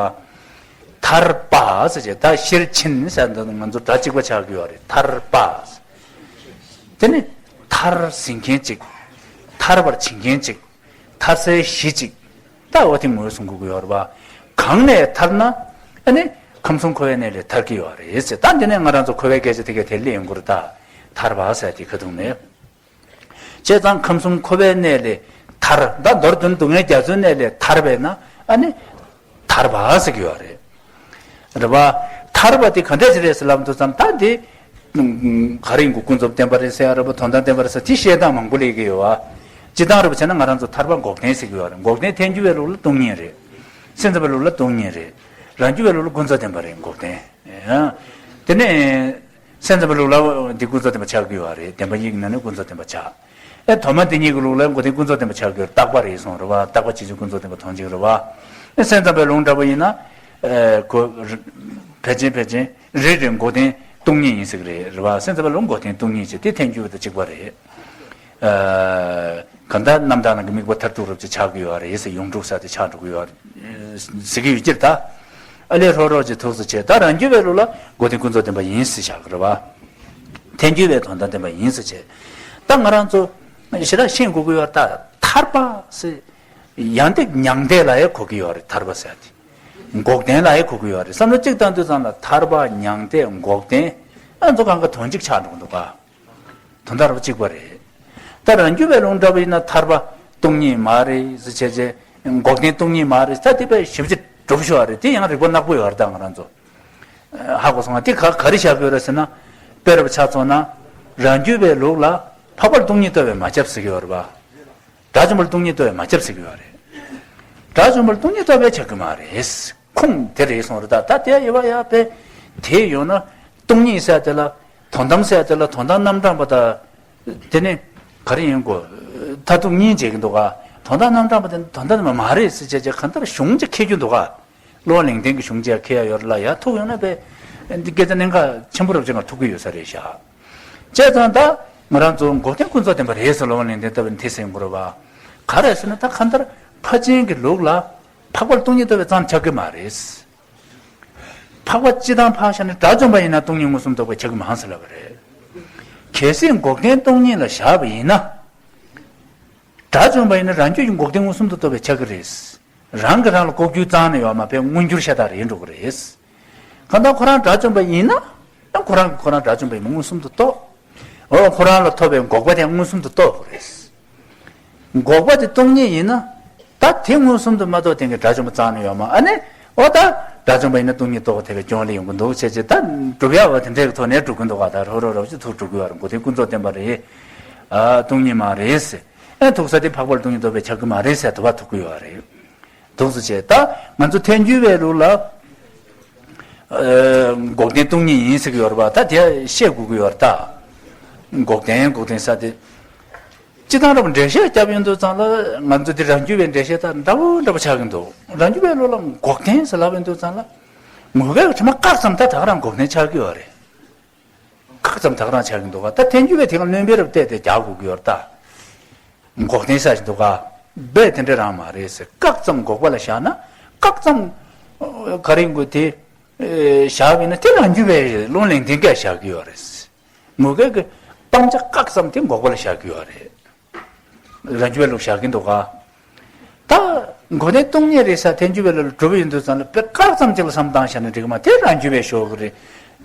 ཐར་པ་ཟེར་བྱས་ད་ཤེར་ཕྱིན་ཟེར་འདི་ང་ཚོ་སྒྲ་གཅིག་པ་ཆགས་ཀྱི་ཡོད་རེད། ཐར་པ་ཟེར། དེ་ནི་ཐར་ཟིན་མཁན་གཅིག་ཐར་པར་བྱེད་མཁན་གཅིག་ཐར་སའི་གཞི་གཅིག་ད་འོ་དེ་ངོས་བཟུང་དགོས་ཀྱི་ཡོད་རེད་པ། གང་ནས་ཐར་ན་ཨ་ནི་ཁམས་གསུམ་འཁོར་བའི་གནས་ལས་ཐར་གྱི་ཡོད་རེད་ཟེར། ད་འདི་ནས་ང་རང་ཚོ་འཁོར་བའི་སྐད་ཆ་དེ་གས་དེ་སླེབས་ཡོང་གི་རེད་ད། ཐར་པ་ཟེར་དེ་ཁ་ཐུག་ནས། བྱས་ཙང་ཁམས་གསུམ་འཁོར་བའི་གནས་ལས་ཐར། ད་མདོར་བསྡུ་ན་སྡུག་བསྔལ་རྒྱ་མཚོའི་གནས་ལས་ཐར་བས་ན་ཨ་ནི་ཐར་པ་ཟེར་གྱི་ཡོད་རེད། རེད་བ། ཐར་པ་དེ་ག་འདྲ་ཞིག་རེད་ཟེར་ལབ་དུས་ཙམ་ད་དེ། ག་རེ་ཡིན་གོ་ཀུན་རྫོབ་བདེན་པ་རེད་ཟེར་ཡ་རེད་བ། དོན་དམ་བདེན་པ་རེད་ཟེར་དེ་བཤད་སྟངས་མང་པོ་སླེབས་ཀྱི་ཡོད་བ། སྤྱིར་བཏང་རེད་བ་བྱས་ན་ང་རང་ཚོ་ཐར་པ་འགོག་བདེན་ཟེར་གྱི་ཡོད་རེད། འགོག་བདེན་ཐལ་འགྱུར་བའི་ལུགས་ལ་སྟོང་ཉིད་རེད། སེམས་ཙམ་པའི་ལུགས་ལ་སྟོང་ཉིད་རེད། རང་རྒྱུད་པའི་ལུགས་ལ་ཀུན་རྫོབ་བདེན་པ་རེད་འགོག་བདེན། དེ་ནས། སེམས་ཙམ་པའི་ལུགས་ལ་འདི་ཀུན་རྫོབ་བདེན་པ་ཆགས་ཀྱི་ཡོད་རེད། བདེན་པ་གཉིས་ཀྱི་ནང་ནས་ཀུན་རྫོབ་བདེན་པ་ཆགས། ཨེ་ཐོག་མ་འདི་གཉིས་ཀྱི་ལུགས་ལ་འགོག་བདེན་ཀུན་རྫོབ་བདེན་པ་ཆགས་ཀྱི་ཡོད་རེད། རྟག་པ་རེད་གསུངས་རེད་བ། རྟག་པ་རྗེས་འཇུག་ཀུན་རྫོབ་བདེན་པ་དོན་གཅིག་རེད་བ། ཨེ་སེམས་ཙམ་པའི་ལུགས་འདྲ་པོ་ཡིན་ན། ཨེ་གོ་ཕལ་ཆེན་ཕལ་ཆེན་རེད་རེད། འགོག་བདེན་སྟོང་ཉིད་ཡིན་ཟེར་གི་རེད་རེད་བ། སེམས་ཙམ་པའི་ལུགས་འགོག་བདེན་སྟོང་ཉིད་ཅེས་དེ་ཐལ་འགྱུར་བ་དང་གཅིག་པ་རེད། ཨེ་གང་ལྟར་རྣམ་དག་ནང་གི་དམིགས་པ་མཐར་ཐུག་རབ་ཅིག་ཆགས་ཀྱི་ཡོད་རེད་ཟེར། ཡོངས་གྲུབ་ཟེར་དེ་ཆགས་འགྲོ་གི་ཡོད་རེད་ཟེར་གི་ཡོད་ཀྱི་རེད་ད། ཨ་ལས་ཧྲོ་ཧྲོ་ཅིག་ཐུགས་སུ་ཆེ། ད་རང་རྒྱུད་པའི་ལུགས་ལ་འགོག་བདེན་ཀུན་རྫོབ་བདེན་པ་ཡིན་ཟེར་བཞག་གི་རེད་བ། ཐལ་འགྱུར་བའི་དོན་དམ་བདེན་པ་ཡིན་ཟེར་བྱས། ད་ང་རང་ཚོ་ཞེ་དྲག་ཤེས་དགོས་ཀྱི་ཡོད་རེད་ད། ཐར་པ་ཟེར། ཡང་དེ་མྱང་འདས་ལ་ཡང་གོ་གི་ཡོད་རེད། ཐར་པ་ཟེར་དེ། འགོག་བདེན་ལ་ཡང་གོ་གི་ཡོད་རེད། བསམ་བློ་གཅིག་བཏང་དུས་ཙམ་ལ་ཐར་པ་མྱང་འདས་འགོག་བདེན། ཨ་ཚོ་གང་ག་དོན་གཅིག་ཆགས་འགྲོ་གི་འདུག་ག་དོན་དག་རབ་གཅིག་པ་རེད། ད་རང་རྒྱུད་པའི་ལུང་འདྲ་པོ་ཡིན་ན་ཐར་པ་སྟོང་ཉིད་མ་རེད་ཟེར་བྱས་བྱས། འགོག་བདེན་སྟོང་ཉིད་མ་རེད་ཟེར་དེ་པའི་ཞིབ་ཅིག་སྒྲུབ་ཤོག་རེད། དེ་ཡང་རིག་པ་ནག་པོ་ཡོད་རེད་ད་ང་རང་ཚོ། ཧ་གོ་སོང་ང་། དེ་ག་ག་རེ་བཞག་དགོས་རེད་ཟེར་ན། དཔེ་རབ་ཆ་ཚང་ན། རང་རྒྱུད་པའི་ལུགས་ལ་འཕགས་པ་སྟོང་ཉིད་རྟོགས་པས་མ་ཁྱབ་ཟེར་གྱི་ཡོད་རེད་པ། དགྲ་བཅོམ་པ་སྟོང་ཉིད་རྟོགས་པས་མ་ཁྱབ་ཟེར་གྱི་ཡོད་རེད། དགྲ་བཅོམ་པ་སྟོང་ཉིད་རྟོགས་པས་ཁྱབ་ཀྱི་མ་རེད། ཁུངས་དེ་རེད་གསུངས་རེད་ད། ད་དེ་ཡོད་པ་ཡ་པས། དེ་ཡོད་ན་སྟོང་ཉིད་ཟེར་དེ་ལ། དོན་དམ་ཟེར་དེ་ལ་དོན་དམ་རྣམ་གྲངས་པ་དང་། དེ་ནི་ག་རེ་ཡིན་གོ། མཐར་ཐུག་གཉིས་བྱེད་ཀྱི་འདུག་ག་དོན་དམ་རྣམ་གྲངས་པ་དེ་དོན་དམ་མ་རེད་ཟེར་བྱས་བྱས་གང་ལྟར་གཞུང་ཅིག་འཁྱེར་རྒྱུ་འདུག་ག་བློ་ལིང་བརྟན་གྱི་གཞུང་ཅིག་འཁྱེར་ཡ་ཡོད་རེད་ལ། ཡ་ཐུག་ཡོང་ན་པས་འདི་སྐད་ཆ་གནད་འགག་ཆེན་པོ་རབ་ཅིག་ང་ཐུག་གི་ཡོད་ས་རེད་ཤག་བྱས་ཙང་ད་ང་རང་ཚོ་འགོག་བདེན་ཀུན་རྫོབ་བདེན་པ་རེད་ཟེར་ལབ་པ་ལན་དེ་ལྟ་བུ་འདི་ཟེར་དགོས་རེད་བ། ག་རེ་ཟེར་ན་ད་གང་ལྟར་ཕར་ཕྱིན་གྱི་ལུགས་ལ་འཕགས་པ་ལ་སྟོང་ཉིད་རྟོགས་པའི་རྩ་ནས་ཆགས་ཀྱི་མ་རེད། འཕགས་པ་སྤྱིར་བཏང་ཕར་བཞག་ནས་དགྲ་བཅོམ་པ་ཡིན་ན་སྟོང་ཉིད་མངོན་སུམ་རྟོགས་པའི་ཆགས་ཀྱི་མ་རེད་ཟེར་ལབ་པ་རེད། གལ་སྲིད་འགོག་བདེན་སྟོང་ཉིད་ལ་བཞག་པ་ཡིན་ན། དགྲ་བཅོམ་པ་ཡིན་ན་རང་རྒྱུད་ཀྱི་འགོག་བདེན་མངོན་སུམ་དུ་རྟོགས་པའི་ཆགས་ཀྱི་རེད། རང་གིས་རང་ལ་ལྐོག་གྱུར་རྩ་ནས་ཡོད་མ་རེད། མངོན་གྱུར་ཤ་སྟག་རེད་འགྲོ་གི་རེད། གང་ལྟར་ཁོ་རང་དགྲ་བཅོམ་པ་ཡིན་ན་ཡང་ཁོ་རང་གིས་ཁོ་རང་དགྲ་བཅོམ་པ་ཡིན་པ་མངོན་སུམ་དུ་རྟོགས། འོ་ཁོ་རང་ལ་ཐོབ་པའི་འགོག་པ་དེ་མངོན་སུམ་དུ་རྟོགས་དགོས་རེད། འགོག་པ་དེ་སྟོང་ཉིད་ཡིན་ན། ད་དེ་མངོན་སུམ་དུ་མ་རྟོགས་དེང་གི་དགྲ་བཅོམ་པ་རྩ་ནས་ཡོད་མ་རེད། ཨ་ནི། འོ་ད། དགྲ་བཅོམ་པ་ཡིན་ན་སྟོང་ཉིད་རྟོགས་པ་ཐེབས་པའི་སྐྱོན་ལས་ཡོང་གི་འདུག་བྱས་ཙང་ད་སྒྲུབ་ཡག་བ་དེ་འདྲའི་ཐོག་ནས་སྒྲུབ་ཀྱི་འདུག་ག་ད་རོ་རོ་རོ་ཅིག་ཐུག་སྒྲུབ་ཀྱི་ཡོད་རེད། འགོག་བདེན་ཀུན་རྫོབ་བདེན་པ་རེད། ཨ་སྟོང་ཉིད་མ་རེད་ཟེར། ཨ་ཐུག་ས་དེ་འཕགས་པ་ལ་སྟོང་ཉིད་རྟོགས་པའི་ཆགས་ཀྱི་མ་རེད་ཟེར་དུ་བ་ཐུག་གི་ཡོད་རེད། འདུག་སེ་བྱས་ད་ང་ཚོ་ཐལ་འགྱུར་བའི་ལུགས་ལ། ཨ་འགོག་བདེན་སྟོང་ཉིད་ཡིན་ཟེར་གྱི་ཡོད་རེད་པ། ད་དེ་བཤད་དགོས་ཀྱི་ཡོད་རེད་ད། འགོག་བདེན་འགོག་བདེན་ཟེར་དེ། སྤྱིར་བཏང་རབ་འགྲེལ་བཤད་བརྒྱབ་ཡོང་དུས་ཙང་ལ་ང་ཚོ་འདི་རང་རྒྱུད་པའི་འགྲེལ་བཤད་དང་འདྲ་བོ་འདྲ་བོ་ཆགས་ཀྱི་འདུག་རང་རྒྱུད་པའི་ལུགས་ལ་འགོག་བདེན་ཟེར་ལབ་ཡོང་དུས་ཙང་ལ། ངོ་སྐལ་གྱི་དྲི་མ་བཀག་ཙམ་ད་ད་ག་རང་འགོག་བདེན་ཆགས་ཀྱི་ཡོད་རེད། བཀག་ཙམ་ད་ག་རང་ཆགས་ཀྱི་འདུག་ག་ད་ཐལ་འགྱུར་བས་དེ་ག་བླུན་པོའི་རབ་བལྟས་ཏེ་རྒྱག་དགོས་ཀྱི་ཡོད་རེད་ད། འགོག་བདེན་ཟེར་བཞིན་འདུག་ག་རྦད་དེ་འདྲ་རང་མ་རེད་ཟེར། བཀག་ཙམ་འགོག་པ་ལ་བཞག་ན་བཀག་ཙམ། ག་རེ་ཡིན་དགོས་དེ། བཞག་པ་ཡིན་ན་དེ་རང་རྒྱུད་པའི་བློ་ལེང་བདེན་སྐད་བཞག་གི་ཡོད་རེད། ངོ་སྐལ་གྱི་སྤང་བྱ་བཀག་ཙམ་དེ་འགོག་པ་ལ་བཞག་གི་ཡོད་རེད། རང་རྒྱུད་པའི་ལུགས་བཞག་གི་འདུག་ག་ད་འགོག་བདེན་སྟོང་ཉིད་རེད་ཟེར་ཐལ་འགྱུར་བའི་ལུགས་ལ་གྲུབ་ཡོང་དུས་ཙང་ལ་དཔེ་བཀག་ཙམ་ཅིག་ལ་བསམ་བཏང་བཞག་ན་འགྲིག་གི་མ་དེ་རང་རྒྱུད་པའི་ཞོག་གི་རེད།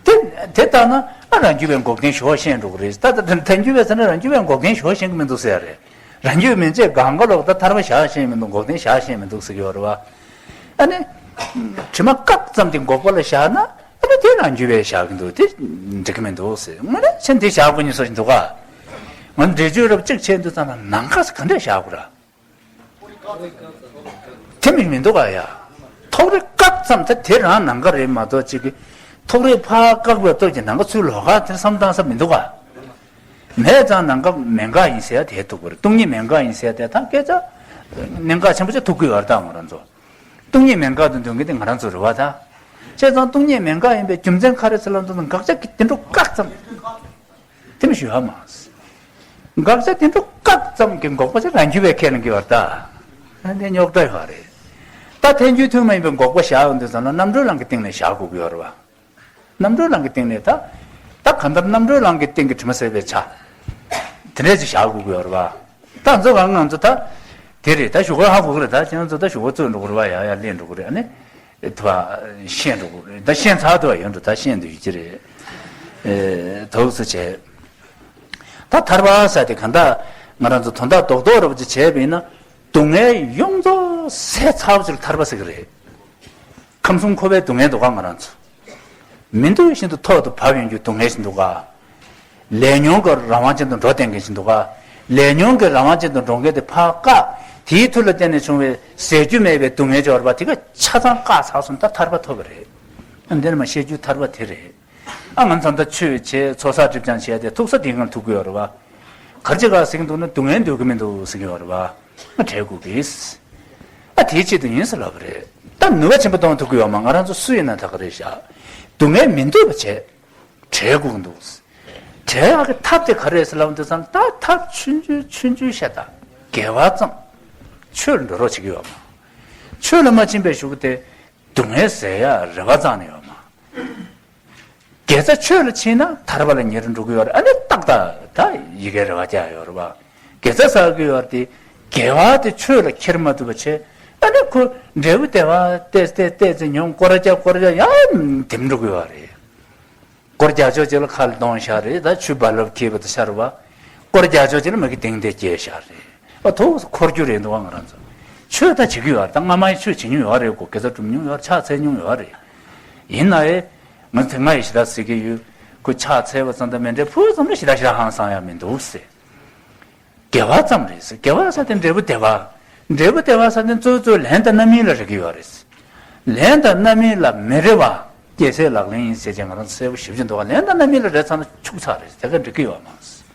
དེ་དེ་ལྟར་ན་ཨ་རང་རྒྱུད་པའི་འགོག་བདེན་ཞོག་ཤེས་འགྲོ་གི་རེད། ད་ད་ཐལ་འགྱུར་བས་ཟེར་ན་རང་རྒྱུད་པའི་འགོག་བདེན་ཞོག་ཤེས་གི་མི་འདུག་ཟེར་ཡ་རེད། རང་རྒྱུད་མན་ཆད་གང་ག་ལོག་ད་ཐར་པ་བཞག་ཤེས་མི་འདུག་འགོག་བདེན་བཞག་ཤེས་མི་འདུག་ཟེར་གི་ཡོད་རེད་བ། ཨ་ནི། དྲི་མ་བཀག་ཙམ་དེ་འགོག་པ་ལ་བཞག་ན་ཨ་ནི་དེ་རང་རྒྱུད་པས་བཞག་གི་འདུག་དེ་འགྲིག་གི་མི་འདུག་ཟེར། དངོས་གནས་ཆེན་དེ་བཞག་དགོས་ཉེན་ཟེར་བཞིན་འདུག་ག་ང་འགྲེལ་བརྗོད་རབ་གཅིག་བྱས་འདུག་ཙང་ན་ནམ་མཁའ་ག་འདྲས་བཞག་དགོས་ར། དེ་མིན་མི་འདུག་ག་ཡ། ཐོག་རེ་བཀག་ཙམ་ད་དེ་རང་ནམ་མཁའ་རེད་མ་གཏོགས་གཅིག་གི། ཐོག་རེ་ཕར་བཀག་པའི་སྟོབས་ཀྱིས་ནམ་མཁའ་ཚུར་ལོག་ག་དེར་བསམ་བཏང་ས་མི་འདུག་ག་མེད་ཙང་ནམ་མཁའ་མེད་འགག་ཡིན་ཟེར་ཡ་དེ་འདུག་ག་རེད། སྟོང་ཉིད་མེད་འགག་ཡིན་ཟེར་ཡ་དེ་ད་སྐད་ཆ་གནད་འགག་ཆེན་པོ་ཅིག་ཐུག་གི་ཡོད་རེད་ད་ང་རང་ཚོ། སྟོང་ཉིད་མེད་འགག་ཏུ་འདོད་མཁན་དེ་ང་རང་ཚོ་རེད་བ་ད། བྱས་ཙང་སྟོང་ཉིད་མེད་འགག་ཡིན་པའི་རྒྱུ་མཚན་ག་རེ་ཟེར་ལབ་འདུག་ན་དགག་བྱ་གི་དེ་འདྲ་བཀག་ཙམ། དེ་མི་ཞུ་ཧ་མ། དགག་བྱ་དེ་འདྲ་བཀག་ཙམ་གྱི་འགོག་པ་ཅིག་རང་རྒྱུད་པས་ཁས་ལེན་གྱི་ཡོད་ད། དེ་རྙོག་དྲ་ཡོད་རེད། ད་ཐལ་འགྱུར་ཐུན་མོང་མ་ཡིན་པའི་འགོག་པ་བཞག་ཡོང་དུས་ཙམ་ལ་རྣམ་གྲོལ་ལམ་གྱི་སྟེང་ནས་བཞག་དགོས་ཀྱི་ཡོད་རེད་བ། རྣམ་གྲོལ་ལམ་གྱི་སྟེང་ནས་ད། ད་གང་ལྟར་རྣམ་གྲོལ་ལམ་གྱི་སྟེང་གི་དྲི་མ་ཟད་པའི་ཆ། དེ་འདྲས་ཅིག་བཞག་དགོས་ཀྱི་ཡོད་རེད་བ། ད་ང་ཚོ་གང་ང་ཚོ་ད། དེ་རེད་ད་ཞུ་ག་ཧ་གོ་གི་རེད་ད་ཁྱེད་རང་ཚོ་ད་ཞུ་ག་རྩོད་འགྲོ་གི་རེད་བ་ཡ་ཡ་ལེན་འགྲོ་གི་རེད་ཨ་ནི། དེ་བ། ཤེས་འགྲོ་གི་རེད་ད་ཤེས་ཚར་དུ་བ་ཡོད་འགྲོ་ད་ཤེས་འདོད་ཡོད་ཀྱི་རེད། ཨེ། དོགས་སུ་བྱས། ད་ཐར་པ་ཟེར་དེ་གང་ལྟར་ང་རང་ཚོ་དོན་དག་རྡོག་རྡོག་རེ་བ་ཅིག་བྱས་པ་ཡིན་ན། སྡུག་བསྔལ་ཡོངས་རྫོགས་ཟད་ཚར་བ་ཅིག་ལ་ཐར་པ་ཟེར་གི་རེད། ཁམས་གསུམ་འཁོར་བའི་སྡུག་བསྔལ་འདུག་ག་ང་རང་ཚོ། མི་འདོད་བཞིན་དུ་ཐོག་ཏུ་བབས་ཡོང་རྒྱུའི་སྡུག་བསྔལ་ཞིག་འདུག་ག་ལས་ཉོན་གྱི་རང་དབང་ཅན་དུ་འགྲོ་བསྡད་མཁན་ཞིག་འདུག་ག་ལས་ཉོན་གྱི་རང་དབང་ཅན་དུ་འགྲོ་མཁན་དེ་ཕར་བཀག་དེའི་མཐུ་ལ་བརྟེན་ནས་བྱུང་བའི་ཟད་རྒྱུ་མེད་པའི་སྡུག་བསྔལ་འབྱོར་པ་དེ་ག་ཆ་ཚང་བཀག་ཚར་སོང་ད་ཐར་པ་ཐོབ་པ་རེད། འདི་ནི་མ་བཤད་རྒྱུ་ཐར་པ་དེ་རེད། ཨ་ང་ཚོ་ད་ཆོས་བྱས་ཚོགས་བསགས་སྒྲིབ་སྦྱང་བྱས་ཏེ་ཐུག་ས་དེ་གང་ཐུག་གི་ཡོད་རེད་བ། གར་ཅི་ག་ཟིག་འདུག་ན་སྡུག་བསྔལ་འདོད་ཀྱི་མི་འདུག་ཟེར་གྱི་ཡོད་རེད་བ། ང་བྲལ་དགོས་གི། ཨ་དེའི་ཆེད་དུ་ཡིན་ཟེར་ལབ་པ་རེད། ད་ནུས་པ་ཆེན་པོ་གཏོང་ཐུབ་ཀྱི་ཡོད་མ་ང་རང་ཚོ་སུ་ཡིན་ན་ད་ག་རེད་བཞག་སྡུག་བསྔལ་མི་འདོད་པ་བྱས། བྲལ་དགོས་ཀྱི་འདུག་བྲལ་ཡག་གི་ཐབས་དེ་ག་རེད་ཟེར་ལབ་དུས་ཙང་ད་ཐབས་ཆུང་ཆུང་ཆུང་ཆུང་བཤད་ད། དགེ་བ་བརྩམ། ཆོས་ལ་འགྲོ་རོགས་བྱེད་ཀྱི་ཡོད་མ། ཆོས་ལ་མ་ཕྱིན་པའི་གཞུག་གུ་དེ། སྡུག་བསྔལ་ཟད་ཡག་རེ་བ་བརྩམས་ནས་ཡོད་མ། དགེ་རྩ་ཆོས་ལ་ཕྱིན་ན་ཐར་པ་ལ་ཉེ་རུ་འགྲོ་གི་ཡོད་རེད། ཨ་ནི་ཏག་ཏག་ད་ཡི་གེ་རེ་བ་རྒྱག་ཡོད་རེད་བ། དགེ་རྩ་བསགས་ཀྱི་ཡོད་རེད་དེ། དགེ་བ་དེ་ཆོས་ལ་འཁྱེར་མ་ཐུབ་པ་བྱས། ཨ་ནི་ཁོ་འབྲས་བུ་བདེ་བ་བལྟས་བལྟས་བལྟས་ཚེ་མྱོང་སྐོར་རྒྱག་སྐོར་རྒྱག་ཡང་དེམ་འགྲོ་གི་ཡོད་རེད། སྐོར་རྒྱག་ཕྱོགས་གཅིག་ལ་ཁ་ལ་གཏོང་བཞག་རེད་ད་ཆུ་རྦ་རླབས་འཁྱིལ་བ་དང་ཤར་བ། སྐོར་རྒྱག་ཕྱོགས་གཅིག་ལ་མ་གི་གདེང་དེ་སྐྱེས་བཞག་རེད། ཨ་ཐོག་འཁོར་རྒྱུ་རེད་འདུག་བ་ང་རང་ཚོ། ཆོས་ད་བྱེད་ཀྱི་ཡོད་རེད་ད་སྔ་མ་ཡི་ཆོས་བྱེད་མྱོང་ཡོད་རེད་གོ་དགེ་རྩ་སྒྲུབ་མྱོང་ཡོད་རེད་ཕྱག་འཚལ་མྱོང་ཡོད་རེད། ཡིན་ན་ཨེ། ང་དེ་སྔ་ཡི་ཞེ་དྲག་ཟེར་གྱི་ཡོད། ཁོ་ཕྱག་འཚལ་བ་ཙམ་དང་མཎྜལ་ཕུལ་ཙམ་ལ་ཞེ་དྲག་ཞེ་དྲག་ཧང་སང་ཡ་མི་འདུག་ཟེར། དགེ་བ་ཙམ་རེད་ཟེར། དགེ་བ་ཟེར་དེ་འབྲས་བུ་བདེ་བ། འབྲས་བུ་བདེ་བ་ཟེར་དེ་གཙོ་བོ་གཙོ་བོ་ལན་དང་རྣམ་སྨིན་ལ་རེག་གི་ཡོད་རེད་ཟེར། ལན་དང་རྣམ་སྨིན་ལ་མི་རེ་བ། རྒྱལ་སྲས་ལག་ལེན་ཡིན་ཟེར་ཅིག་ང་རང་ཚོ་གསལ་པོ་ཞེ་པོ་ཅིག་འདུག་ག་ལན་དང་རྣམ་སྨིན་ལ་རེ་ཚར་ན་འཆུག་ཚར་རེད་དེ་ག་འགྲིག་གི་ཡོད་མ་ཟེར།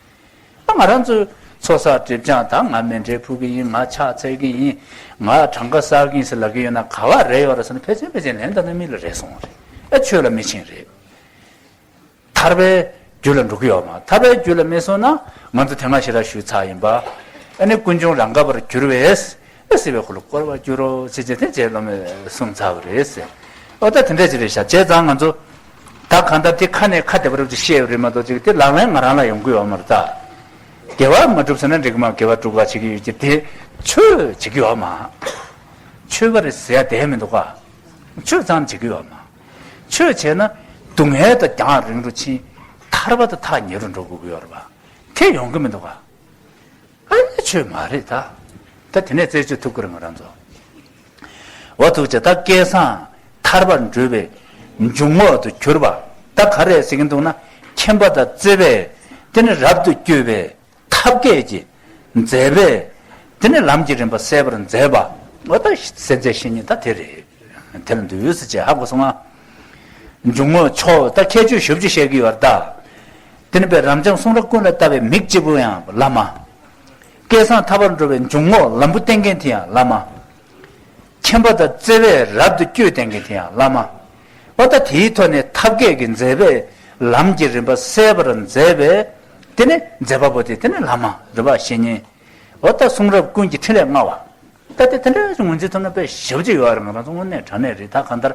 ད་ང་རང་ཚོས་ཚོགས་བསགས་སྒྲིབ་སྦྱང་དང་ང་མཎྜལ་ཕུལ་གི་ཡིན་ང་ཕྱག་འཚལ་གི་ཡིན་ང་གྲངས་ཀ་བསགས་གི་ཡིན་ཟེར་ལབ་གི་ཡོད་ན་ག་བ་རེ་ཡོད་རེད་ཟེར་ན་ཕལ་ཆེར་ཕལ་ཆེར་ལན་དང་རྣམ་སྨིན་ལ་རེ་སོང་བ་རེད། ཨེ་ཆོས་ལ་མི་ཕྱིན་རེད། ཐར་པའི་ རྒྱུད་ལ་འགྲོ་གི་ཡོད་མ། ཐར་པའི་རྒྱུད་ལ་མི་སོང་ན་ང་ཚོ་དེ་སྔ་ཞེ་དྲག་ཞུས་ཚར་ཡིན་པ། ཨ་ནི་ཀུན་འབྱུང་རང་ག་པར་གྱུར་པས། ཨེ་སྲིད་པའི་འཁོར་ལོ་བསྐོར་བར་འགྱུར་རོ་ཟེར་བྱས་དེ་རྗེ་བླ་མས་གསུངས་ཚར་བ་རེད་ཟེར། ཨོ་ད་དེ་འདྲ་ཅིག་རེད་ཤག་བྱས་ཙང་ང་ཚོ་ད་གང་ལྟར་དེ་ཁ་ནས་ཁ་བདེ་བ་རུབ་ཅིག་བཤད་ཡོད་རེད་མ་གཏོགས་ཅིག་དེ་ལག་ལེན་ང་རང་ལ་ཡོང་གི་ཡོད་མ་རེད་ད། དགེ་བ་མ་བསྒྲུབས་ཟེར་ན་འགྲིག་གི་མ་དགེ་བ་སྒྲུབ་ག་བྱེད་ཀྱི་ཡོད་ཀྱི་དེ་ཆོས་བྱེད་ཀྱི་ཡོད་མ། ཆོས་པ་རེད་ཟེར་ཡ་དེ་མི་འདུག་ག་ཆོས་ཙམ་བྱེད་ཀྱི་ཡོད་མ། ཆོས་བྱས་ན་སྡུག་བསྔལ་དང་རྒྱང་རིང་རུ་ཕྱིན། ཐར་པ་དང་ཐག་ཉེ་རུ་འགྲོ་དགོས་ཀྱི་ཡོད་རེད་པ། དེ་ཡོང་གི་མི་འདུག་ག་ཨ་ནི་ཆོས་མ་རེད་ད། ད་དེ་ནས་རྩད་གཅོད་ཐུབ་ཀྱི་རེད་ང་རང་ཚོ། འོ་ཐུགས་རྗེ་ཆེ། ད་སྐལ་བཟང་ཐར་པར་འགྲོ་བའི་འཇུག་ངོགས་སུ་གྱུར་པ། ད་ག་རེ་ཟེར་གྱི་འདུག་ན་མཁྱེན་པ་དང་བརྩེ་བས་དེ་ནི་རབ་ཏུ་བསྐྱོད་པའི་ཐབས་མཁས་ཀྱི་མཛད་པས་དེ་ནི་ལམ་གྱི་རིམ་པ་གསལ་བར་མཛད་པ། འོ་ད་སེམས་ཅན་བཤེས་གཉེན་ད་དེ་རེད། དེ་ལ་འདུས་སུ་བྱས་ཧ་གོ་སོང་ང་། འཇུག་ངོགས་མཆོག་ད་ཁྱད་ཆོས་ཞེ་པོ་ཅིག་བཤད་ཀྱི་ཡོད་རེད་ད། དེ་ནི་པའི་རབ་འབྱམས་གསུང་རབ་ཀུན་ལ་ལྟ་བའི་མིག་གཅིག་པུ་ཡང་བླ་མ། སྐལ་བཟང་ཐར་པར་འགྲོ་བའི་འཇུག་ངོགས་ལམ་བུ་བསྟན་མཁན་དེ་ཡང་བླ་མ། མཁྱེན་པ་དང་བརྩེ་བས་རབ་ཏུ་བསྐྱོད་བསྟན་མཁན་དེ་ཡང་བླ་མ། འོ་ད་དེའི་ཐོག་ནས་ཐབས་མཁས་ཀྱི་མཛད་པས་ལམ་གྱི་རིམ་པ་གསལ་བར་མཛད་པས་དེ་ནི་མཛད་པ་པོ་དེ་དེ་ནི་བླ་མ་རེད་པ་བཤེས་གཉེན། འོ་ད་གསུང་རབ་ཀུན་གྱི་ཕྲིན་ལས་མངའ་བ། ད་དེ་དེ་འདྲ་ངོས་འཛིན་ཐུབ་ན་དཔེ་ཞེ་པོ་ཅིག་ཡོད་རེད། ང་རང་ཚོ་དངོས་གནས་དྲང་གནས་རེད། ད་གང་ལྟར་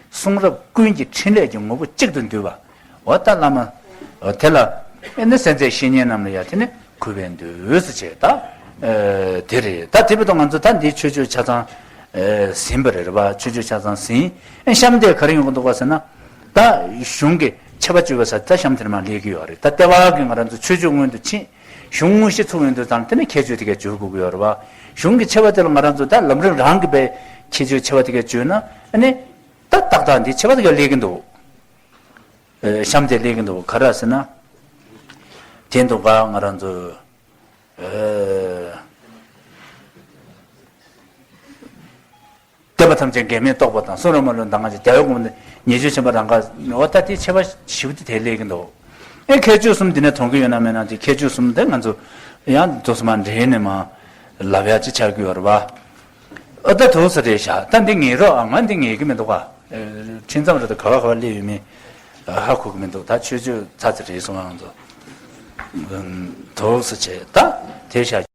གསུང་རབ་ཀུན་གྱི་ཕྲིན་ལས་ཀྱི་ངོ་བོ་གཅིག་ཏུ་འདུས་པ། འོ་ད་བླ་མ། འོ་དེ་ལ་ཨེ་ནི་སེམས་ཅན་བཤེས་གཉེན་རྣམས་ལ་ཡང་དེ་ནི་གུས་པས་འདུད་ཟེར་བྱས་ད། ཨེ་དེ་རེད། ད་དེ་བས་ད་ང་ཚོ་ད་འདི་ཆོས་སྤྱོད་ཆ་ཚང་ཨེ་ཟིན་པ་རེད་པ། ཆོས་སྤྱོད་ཆ་ཚང་ཟིན། ཨེ་གཤམ་དེ་ག་རེ་ཡོང་གི་འདུག་ག་ཟེར་ན། ད་གཞུང་གི་ཆད་པ་གཅོད་པ་ཟེར་ད་གཤམ་དེར་མར་སླེབས་ཀྱི་ཡོད་རེད། ད་ལྟེ་བ་གི་ང་རང་ཚོ་ཆོས་སྤྱོད་སྔོན་དུ་ཕྱིན། གཞུང་དངོས་གཞི་ཚུགས་ཡོང་དུས་ཙམ་དེ་ནི་ཁྱད་ཆོས་དེ་གས་སྦྱོར་དགོས་ཀྱི་ཡོད་རེད་པ། གཞུང་གི་ཆེ་བ་དེ་ལ་ང་རང་ཚོ་ད་ལམ་རིམ་རང་གི་པའི་ཁྱད་ཆོས་ཆེ་བ་དེ་གས་བརྗོད་ན་ཨ་ནི། ད་ཏག་ཏག་འདི་ཆེ་བ་དེ་གས་སླེབས་ཀྱི་འདུག་ཨེ་གཤམ་དེ་སླེབས་ཀྱི་འདུག་ག་རེ་ཟེར་ན། དེ་འདུག་ག་ང་རང་ཚོ། ཨེ། བསྟན་པ་ཐམས་ཅད་འགལ་མེད་རྟོགས་པ་དང་གསུང་རབ་མ་ལུས་མདང་ག་ཅིག་རྒྱལ་བའི་དགོངས་པ་ཉེས་སྤྱོད་ཆེན་པོ་རང་ག་འོ་ད་དེ་ཆེ་བ་ཞིབ་ཏུ་དེ་སླེབས་ཀྱི་འདུག་ཨེ་ཁྱད་ཆོས་གསུམ་འདི་ནས་མཐོང་གི་ཡོད་ན་མེད་ན་དེ་ཁྱད་ཆོས་གསུམ་དེ་ང་ཚོ་ཡང་དུས་སུ་མ་འདྲེས་ནས་མ་ལབ་ཡ་ཅིག་ཆགས་ཀྱི་ཡོད་རེད་པ། ཨ་ད་དུས་སུ་རེད་ཤག་ད་འདི་ངེས་རོགས་ཨ་ང་འདི་ངེས་ཀྱི་མི་འདུག་ག་ཁྲིམས་མཚམས་རེད་ད་ག་བ་ག་བ་སླེབས་ཡོད་མེད་ཧ་གོ་གི་མི་འདུག་ད་ཆོས་སྤྱོད་ཚ་ཚ་རེད་སོང་ང་ཚོ་དུས་སུ་བྱས་ད་དེ་ཤག